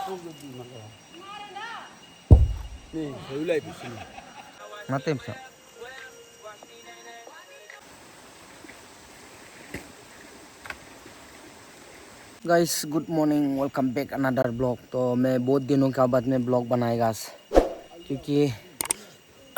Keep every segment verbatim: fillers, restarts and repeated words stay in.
Ni, heu lai bu sini. Matem sa. Guys, good morning, welcome back another vlog. तो मैं बहुत दिनों के बाद में vlog बनाएगा, क्योंकि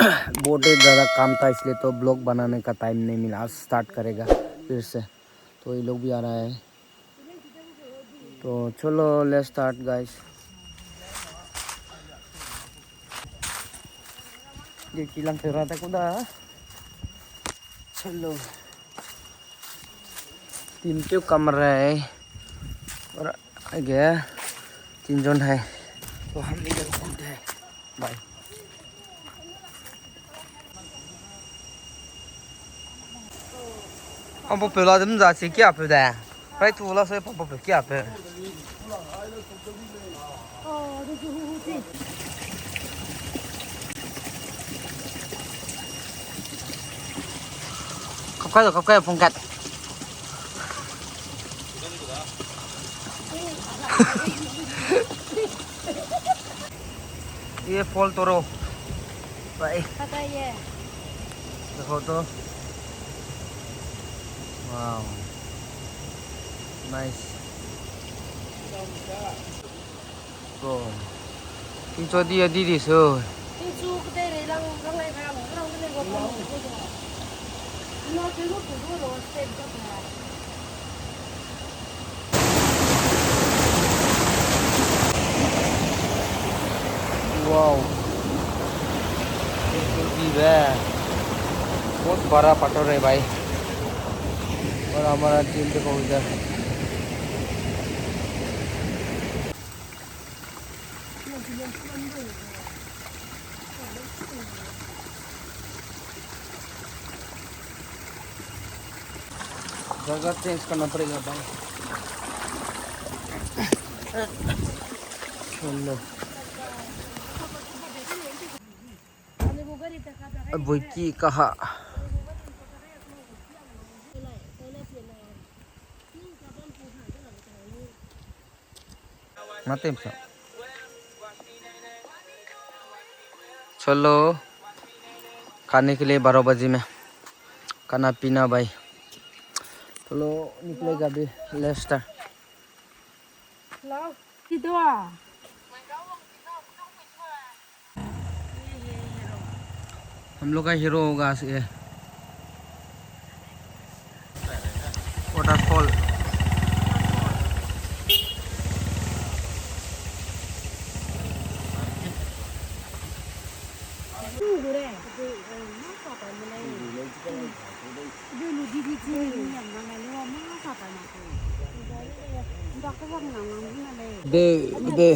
बहुत ही ज़्यादा काम था, इसलिए तो vlog बनाने का time नहीं मिला। आज start करेगा फिर से, तो ये लोग भी आ रहा है। तो चलो, let's start, guys। ये किलम पे रहता कुदा। चलो। तीन क्यों कम रहे हैं। और आगे तीन जन है। तो हम इधर घूमते हैं। Bye. Pampa peu la dem za chi kia peu de. Rai tu la se pampa peu kia peu. Kap kai lo, kap kai lo, pung kat. ये फॉल तोड़ो भाई। पता ये। देखो तो। Wow। Nice। Bro. Tingchu di, di di su. Tingchu kete re lang, lang lai ba, lang lang le go. Ina ke ru ku ru ro step go. Wow। Tingchu di be। बहुत बड़ा पत्थर है भाई। और हमारा team देखो इधर। जगह change करना पड़ेगा भाई। चलो। अब की कहा। Matem sa। चलो, खाने के लिए बारह बजे में खाना पीना भाई। चलो, निकलेगा अभी, let's start। Hello, किदवा? हम लोग का हीरो होगा ये। Waterfall। दे, दे।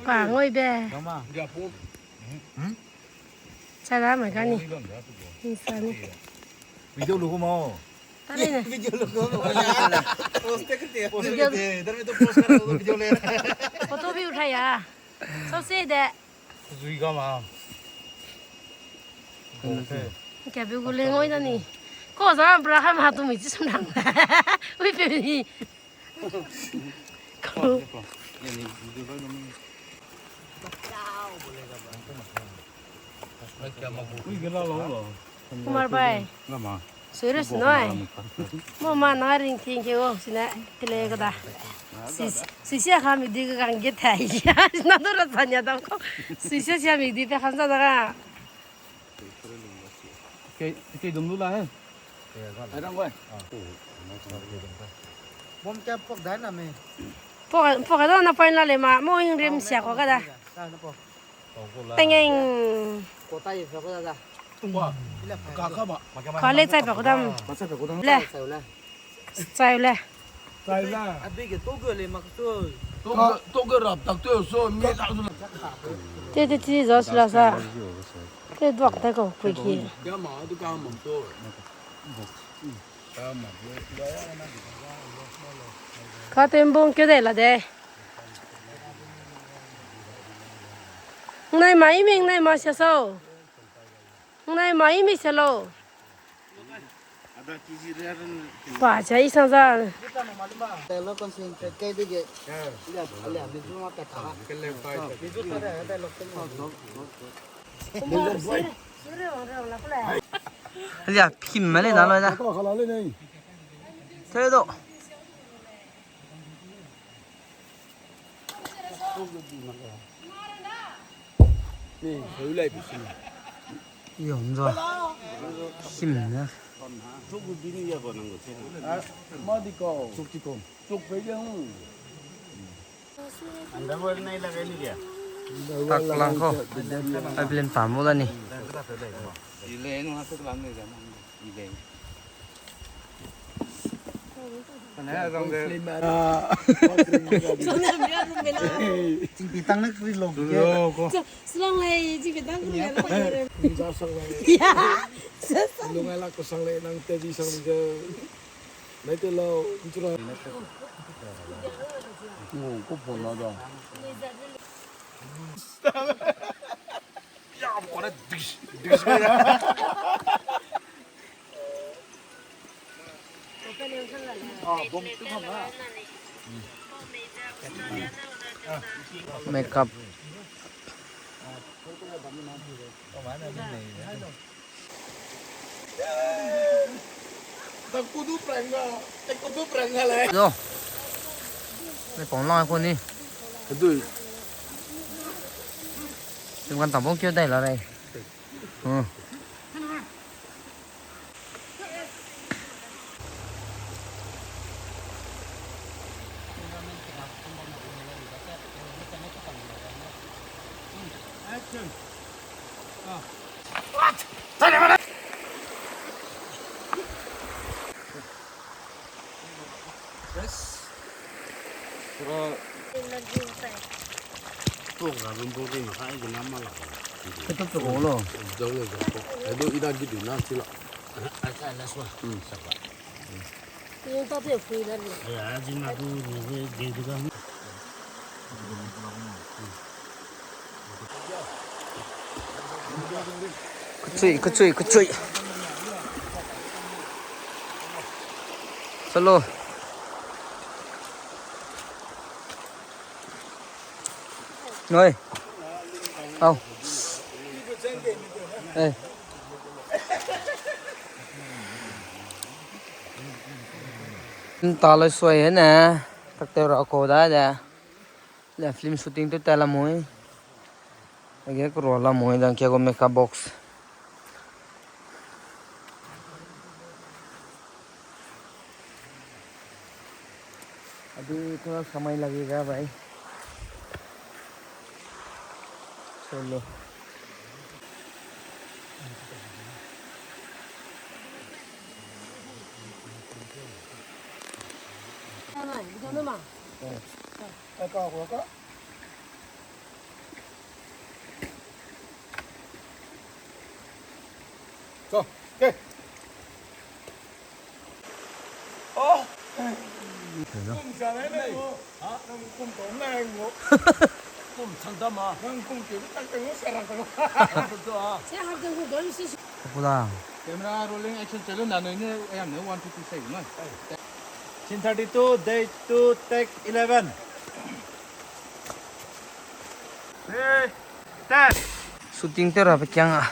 Pa ngoi be. Chara mai kani. Insani. Video lu kuma. Tare ne. Video lu kuma. Post kete. Post kete. इधर में तो post कर दो video ले। Photo भी उठाया। सबसे दे। Zui ga ma. Kebe gu le ngoi na ni. Ko za bra ha ma tu mi chi sum nang. Ui pe ni. Kumar bai. Serious noi. Mo ma na ring ting ke o sine kele ko da. Sis, sisia kami di ka gang ge thai. Na do ra sanya dam ko. Sisia sia mi di pe khan sa da ga. Ke, ke dum lu la he. Ai rang bai. Bom kap pok dai na me. Poka da na point la le ma, mo hing rim sia ko ka da. Tengeng. Ka le chai pa ko dam. Le. Chai le. Te te ti zo sila sa. Te duak ta ko kui ki. Ka tembong keu dai la de. Ngnai mai ming nai ma sia so. Ngnai mai mi se lo. Pa cha i sang za. Alia phim me le na lo da. Te do. Yong zo. Sim ne. Madiko. Chuk chiko. Chuk pe ge hung. Underwear नहीं लगाई नहीं क्या? Tak lang ko. Ai plan pa mo da ni. Ile nu ha tak lang ne ja. Ile. Chingpi tang ne kri lo. Selang lei, chingpi tang kri lo. Lungai la ko sang lei nang te di sang lei. Nai te lau, nchura. Ngo ko phone na da. Ya, mo ko na dish, dish. Makeup. Zo. Mei pong lang ko ni. Dui. Sim kan tambong keu dai la rei. Hmm. Kechui, kechui, kechui. Chalo. Noi. Au. Eh. Nta le sui hene. Takte ra ko da de. Le film shooting tu ta la moi. Age kuro la moi dan kia go makeup box. अभी थोड़ा समय लगेगा भाई। चलो। Camera rolling, action, चलो ना, नहीं, नहीं, हम नहीं, one, two, three, six, ना। Scene thirty-two, day two, take eleven. Shooting te ra pe kiang a.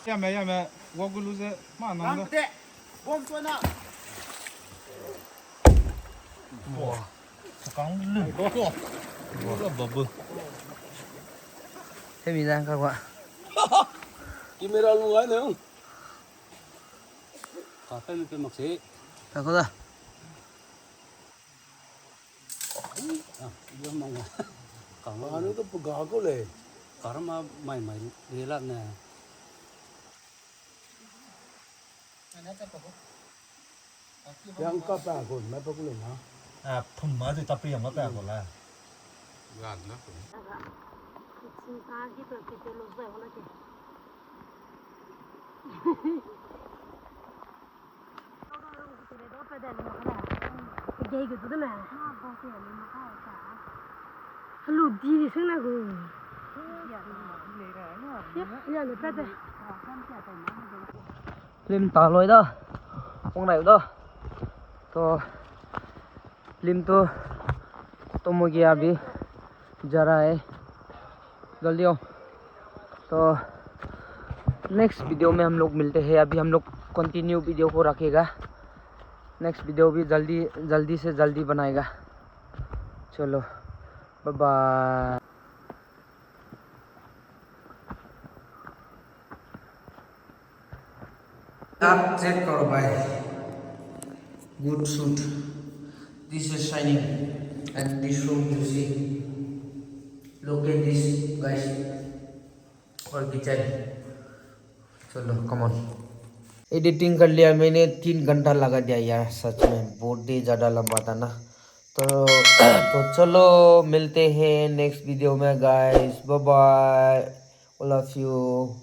Yame, yame, wagulu ze, ma nang da. Bom tuana. Wow. Tukang lu. Wow. Babu. Hemi da ka gua. Camera lu ai ne. Ka pe mi pe mak se. Ka ko da. Ah, ibe mang ga. Ka ma. Anu to puga ko le. Karma mai mai le la ne. Yang ka pa ko, ma pa ko le na. Ah, phum ma de ta pri yang ma pa ko la. Gan na ko. Hello, di di sing na gu. Ya, ya, le pa de. Lim ta loi da. Ong nai da. To, lim to, to mo gaya abhi. जा रहा है। जल्दी आओ। तो next video में हम लोग मिलते हैं। अभी हम लोग कंटिन्यू वीडियो को रखेगा। नेक्स्ट वीडियो भी जल्दी, जल्दी से जल्दी बनाएगा। चलो, बाय बाय। आप चेक करो भाई, good shoot। This is shining and this room you see, look at this guys, और kitchen। चलो, come on। एडिटिंग कर लिया मैंने, तीन घंटा लगा दिया यार, सच में बहुत ही ज़्यादा लंबा था ना। तो, तो चलो, मिलते हैं नेक्स्ट वीडियो में guys, bye bye, all of you।